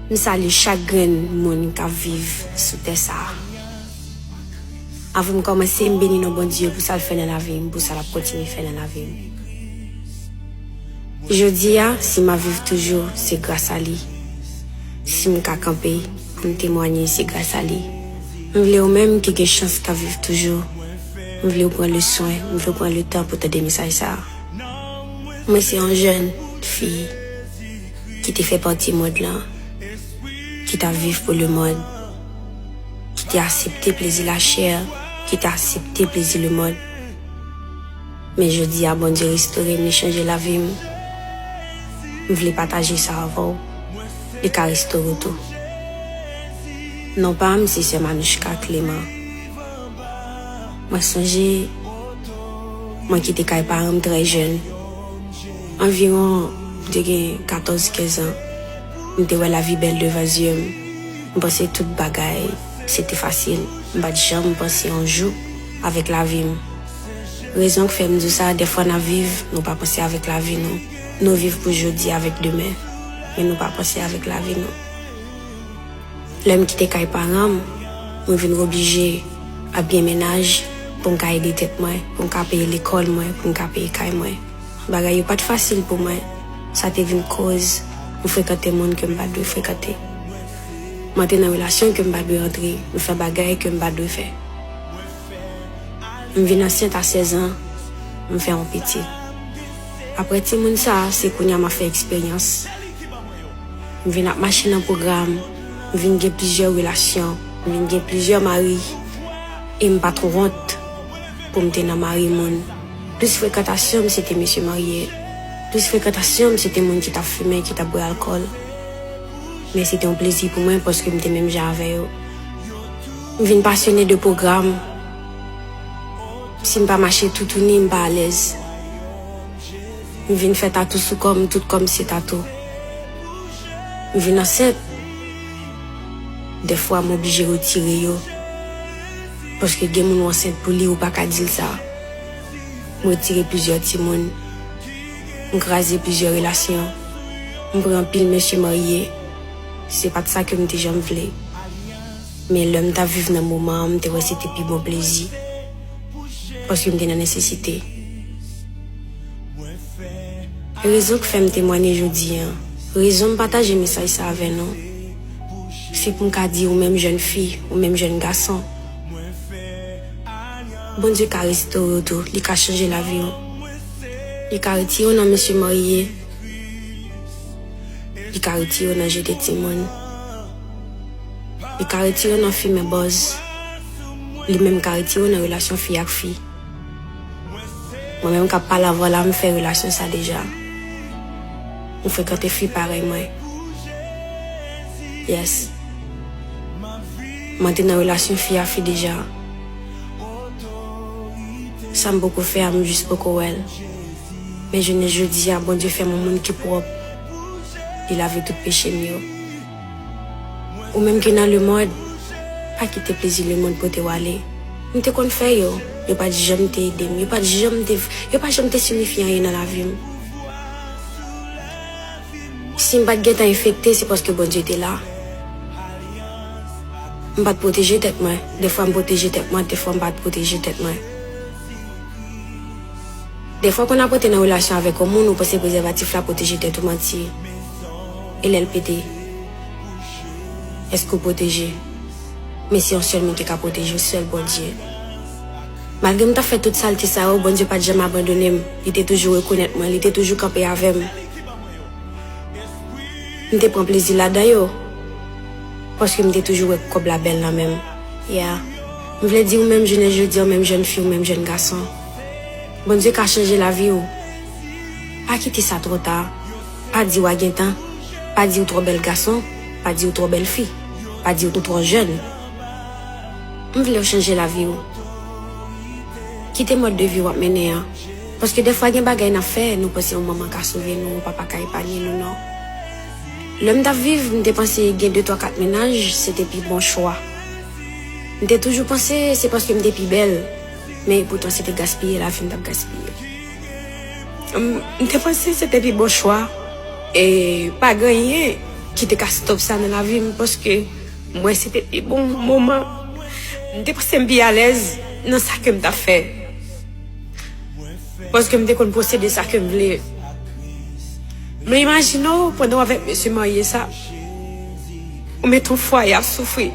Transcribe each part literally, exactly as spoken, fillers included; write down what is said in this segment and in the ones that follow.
M salye chak grenn moun k ap viv sou tè sa a. Avan m kòmanse, m beni non Bondye pou sa l fè nan lavi m, pou sa l ap kontinye fè nan lavi m. Jodi a, si m ap viv toujou, se gras a li. Si m ka kanpe pou m temwaye, se gras a li. M vle ou menm ki gen chans k ap viv toujou, m vle w pran le swen, m vle w pran le tan pou tande mesaj sa a. Mwen se yon jèn fi ki te fè pati mond lan, ki t ap viv pou lemonn, ki te aksepte plezi lachè, ki te aksepte plezi lemonn. Men jodi a, Bondye restore m, li chanje lavi m. M vle pataje sa avè w. Li ka restore w tou. Non pa m, se sè Manouchka Clément. Mwen sonje, mwen kite kay paran m trè jèn. Anviwon, m te gen katòz, kenz an. M te wè lavi bèl devan zye m. M panse tout bagay, se te fasil. M pa t janm panse yon jou avèk lavi m. Rezon k fè m di w sa, dèfwa n ap viv, nou pa panse avèk lavi nou. Nou viv pou jodi avèk demen, men nou pa panse avèk lavi nou. Lè m kite kay paran m, mwen vin oblije ap gen mennaj pou m ka ede tèt mwen, pou m ka peye lekòl mwen, pou m ka peye kay mwen. Bagay yo pa t fasil pou mwen. Sa te vin koz m frekante moun ke m pa t dwe frekante. M antre nan relasyon ke m pa t dwe antre. M fè bagay ke m pa t dwe fè. M vin ansent a sèz an, m fè yon pitit. Apre timoun sa a, se kounye a m ap fè eksperyans. M vin ap mache nan pwogram, m vin gen plizyè relasyon, m vin gen plizyè mari, e m pa t wont pou m te nan mari moun. Plis frekantasyon m, se te mesye marye. Plis frekantasyon m, se te moun ki t ap fimen, ki t ap bwè alkòl. Men se te yon plezi pou mwen paske m te menm jan avè yo. M vin pasyone de pwogram. Si m pa mache toutouni, m pa alèz. M vin fè tatou sou kò m, tout kò m se tatou. M vin ansent. Dèfwa m oblije retire yo. Paske gen moun w ansent pou li, ou pa ka di l sa. M retire plizyè timoun. M kraze plizyè relasyon. M pran anpil mesye marye. Se pa t sa ke m te janm vle. Men lè m t ap viv nan moman an, m te wè se te pi bon plezi. Paske m te nan nesesite. Rezon k fè m temwanye jodi a, rezon m pataje mesaj sa avè nou, se pou m ka di ou menm jèn fi, ou menm jèn gason, Bondye ka restore w tou, li ka chanje lavi w. Li ka retire w nan mesye marye. Li ka retire w nan jete timoun. Li ka retire w nan fimen bòz. Li menm ka retire w nan relasyon fi ak fi. Mwen menm k ap pale avè w la, m fè relasyon sa deja. M frekante fi parèy mwen. Yes. Mwen te nan relasyon fi a fi deja. Sa m poko fè a, m jis poko wè l. Men jounen jodi a, Bondye fè m yon moun ki pwòp. Li lave tout peche m yo. Ou menm ki nan lemonn, pa kite plezi lemonn pote w ale. M te konn fè yo, yo pa t janm te ede m, yo pa t janm te, yo pa janm te siyifi anyen nan lavi m. Si m pa t gentan enfekte, se paske Bondye te la. M pa t pwoteje tèt mwen. Dèfwa m pwoteje tèt mwen, dèfwa m pa t pwoteje tèt mwen. Dèfwa, kon ap rete nan relasyon avèk yon moun, ou panse prezèvatif la pwoteje tèt ou, manti. E lè l pete, èske w pwoteje? Men se yon sèl moun ki ka pwoteje w, sèl Bondye. Malgre m t ap fè tout salte sa yo, Bondye pa t janm abandone m. Li te toujou rekonèt mwen, li te toujou kanpe avè m. M te pran plezi ladan yo, paske m te toujou wè kòb la bèl nan men m. Yeah. M vle di ou menm jounen jodi a, ou menm jèn fi, ou menm jèn gason, Bondye ka chanje lavi w. Pa kite sa twò ta. Pa di w a gen tan. Pa di w twò bèl gason. Pa di w twò bèl fi. Pa di w twò jèn. M vle w chanje lavi w. Kite mòd de vi w ap mennen an. Paske dèfwa gen bagay n ap fè, nou panse yon manman ka sove nou, yon papa ka epanye nou, non. Lè m t ap viv, m te panse gen de, twa, kat mennaj, se te pi bon chwa. M te toujou panse se paske m te pi bèl, men epoutan se te gaspiye lavi m t ap gaspiye. M, m te panse se te pi bon chwa, e pa gen anyen ki te ka stop sa nan lavi m, paske m wè se te pi bon moman. M te panse m pi alèz nan sa ke m t ap fè. Paske m te konn posede sa ke m vle. Men imajine w, pandan w avèk mesye marye sa, ou mete yon fwaye ap soufri.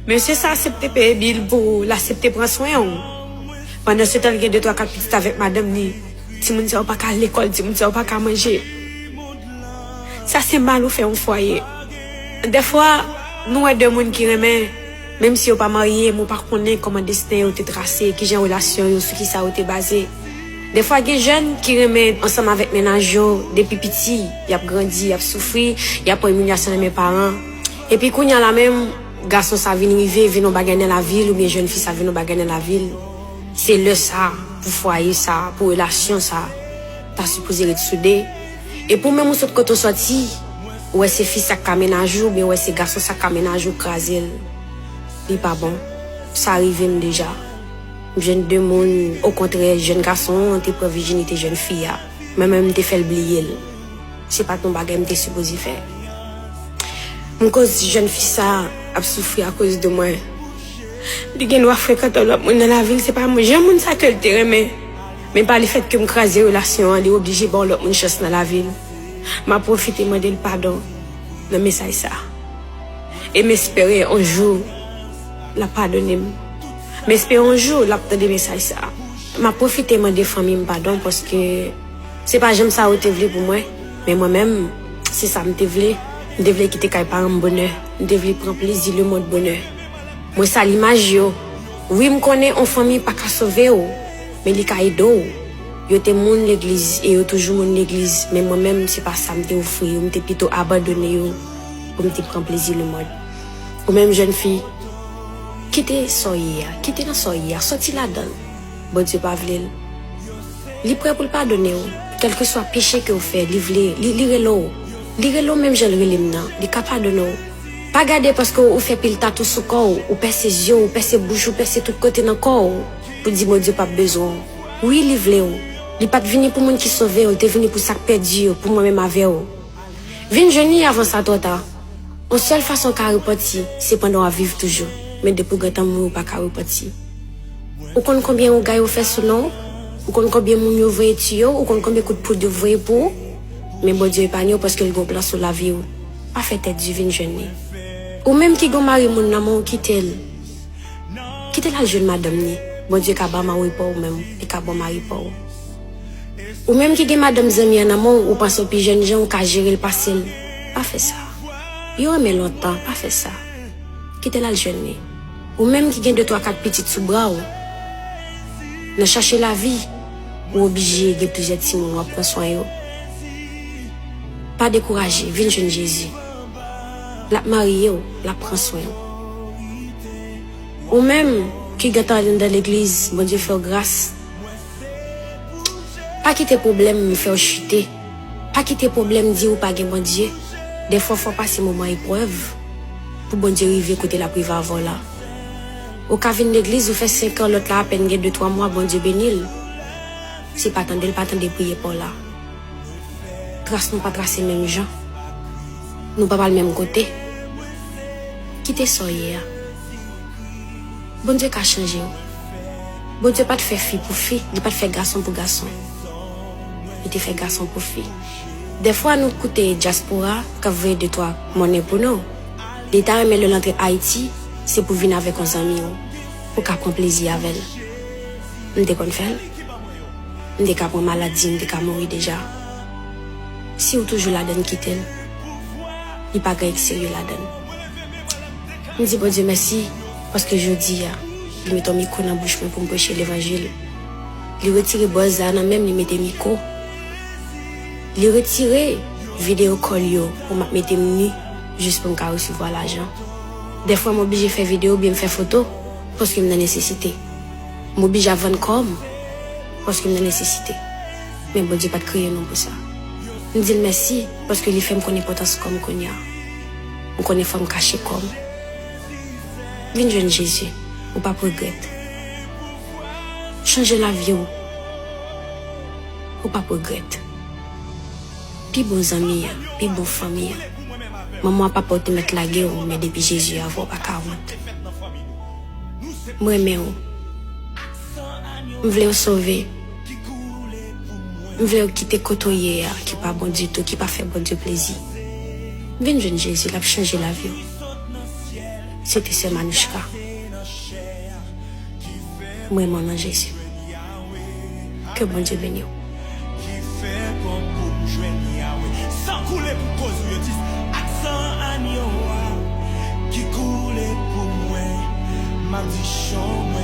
Mesye sa aksepte peye bil pou ou, l aksepte pran swen w. Pandan se tan, l gen de twa kat pitit avèk madanm li. Timoun sa yo pa ka al lekòl, timoun sa yo pa ka manje. Sa se mal ou fè yon fwaye. Dèfwa, nou wè de moun ki renmen, menm si yo pa marye, men w pa konnen kòman desten yo te trase, kijan relasyon yo, sou kisa yo te baze. Dèfwa, gen jèn ki renmen ansanm avèk mennaj yo, depi piti, y ap grandi, y ap soufri, y ap pran imilyasyon nan men paran. Epi kounye a la menm, gason sa vin rive, vin yon bagay nan lavi l, oubyen jèn fi sa vin yon bagay nan lavi l. Se lè sa, pou fwaye sa, pou relasyon sa, ta sipoze ret soude. E pou menm ou sot kote w sòti, ou wè se fi sa k ka mennaj ou, oubyen ou wè se gason sa k ka mennaj ou, kraze l. Li pa bon. Sa rive m deja. M jwenn de moun, okontrè, jèn gason an te pran vijinite jèn fi a. Mwen menm, m te fè l bliye l. Se pa t yon bagay m te sipoze fè. M koz jèn fi sa ap soufri akoz de mwen. Li gen dwa frekante lòt moun nan lavi l, se pa mwen. Jan moun sa ke l te renmen. Men pa lefèt ke m kraze relasyon an, li oblije ba yon lòt moun chans nan lavi l. M ap pwofite mande l padon nan mesaj sa. E m espere yon jou l ap padone m. M espere yon jou l ap tande mesaj sa. M ap pwofite mande fanmi m padon paske se pa janm sa yo te vle pou mwen. Men mwen menm, se sa m te vle. M te vle kite kay paran m bonè. M te vle pran plezi lemonn bonè. Mwen sa limaj yo. Wi, m konnen yon fanmi pa ka sove w, men li ka ede w. Yo te moun legliz e yo toujou moun legliz, men mwen menm, se pa sa m te ofri yo. M te pito abandone yo pou m te pran plezi lemonn. Ou menm jèn fi, kite sa w ye a, kite nan sa w ye a, sòti ladan l. Bondye pa vle l. Li prè pou l padone w. Kèlkeswa peche ke w fè, li vle, li, li rele w. Li rele w menm jan l rele m nan. Li ka padone w. Pa gade paske w fè pil tatou sou kò w, ou pèse zye w, ou pèse bouch ou, pèse tout kote nan kò w, pou di Bondye p ap bezwen w. Wi, li vle w. Li pa t vini pou moun ki sove yo, l te vini pou sa k pèdi yo, pou mwen menm avè w. Vin jwenn li avan sa twò ta. Yon sèl fason w ka repanti, se pandan w ap viv toujou. Men depi w gentan mouri, w pa ka repanti. Ou konn konbyen ougay ou fè sou non w? Ou konn konbyen moun yo voye tiye w? Ou konn konbyen kout poud yo voye pou ou? Men Bondye epanye w paske l gen yon plan sou lavi w. Pa fè tèt di, vin jwenn li. Ou menm ki gen yon mari moun nan men w, kite l. Kite l al jwenn madanm li. Bondye ka ba w mari pa w menm, li ka ba w mari pa w. Ou menm ki gen madanm zanmi an nan men w, ou panse w pi jènjan, ou ka jere l pase l. Pa fè sa. Yo renmen lontan, pa fè sa. Kite l al jwenn li. Ou menm ki gen de twa kat pitit sou bra w, nan chache lavi, ou oblije gen plizyè timoun w ap pran swen yo. Pa dekouraje, vin jwenn Jezi. L ap marye w, l ap pran swen w. Ou menm ki gentan anndan legliz, Bondye fè w gras. Pa kite pwoblèm fè w chite. Pa kite pwoblèm di w pa gen Bondye. Dèfwa fò w pase moman eprèv pou Bondye rive kote l ap rive avè w la. Ou ka vin legliz, ou fè senk an, lòt la apèn gen de twa mwa, Bondye beni l. Si pa tande l, pa tande priyè pa w la. Tras nou pa trase menm jan. Nou pa pral menm kote. Kite sa w ye a. Bondye ka chanje w. Bondye pa t fè fi pou fi, li pa t fè gason pou gason. Li te fè gason pou fi. Dèfwa nou koute dyaspora k ap voye de twa monnen pou nou. Li ta renmen lè l antre Ayiti, se pou vin avèk yon zanmi w, pou w ka pran plezi avè l. M te konn fè l. M te ka pran maladi, m te ka mouri deja. Si w toujou ladann, kite l. Li pa gen anyen ki serye ladann. M di Bondye mèsi, paske jodi a, li mete yon mikwo nan bouch mwen pou m preche levanjil. Li retire bòz la nan men m, li mete mikwo. Li retire videyo kòl yo pou m ap mete m ni, jis pou m ka resevwa lajan. Dèfwa m oblije fè videyo oubyen m fè foto, paske m nan nesesite. M oblije ap vann kò m, paske m nan nesesite. Men Bondye pa t kreye nou pou sa. M di l mèsi, paske li fè m konn enpòtans kò m kounye a. M konnen fò m kache kò m. Vin jwenn Jezi, ou p ap regrèt. Chanje lavi w, ou p ap regrèt. Pi bon zanmi an, pi bon fanmi an. Manman, papa w te mèt lage w, men depi Jezi avè w, pa ka wont. M renmen w. M vle w sove. M vle w kite kote w ye a, ki pa bon ditou, ki pa fè Bondye plezi. Vin jwenn Jezi, l ap chanje lavi w. Se te sè Manouchka. M renmen w nan Jezi. Ke Bondye beni w. Ki fè kòb pou m jwenn Yawe. San koule pou koz ou yo di. Ak san anyo a ki koule pou mwen. Madichon mwen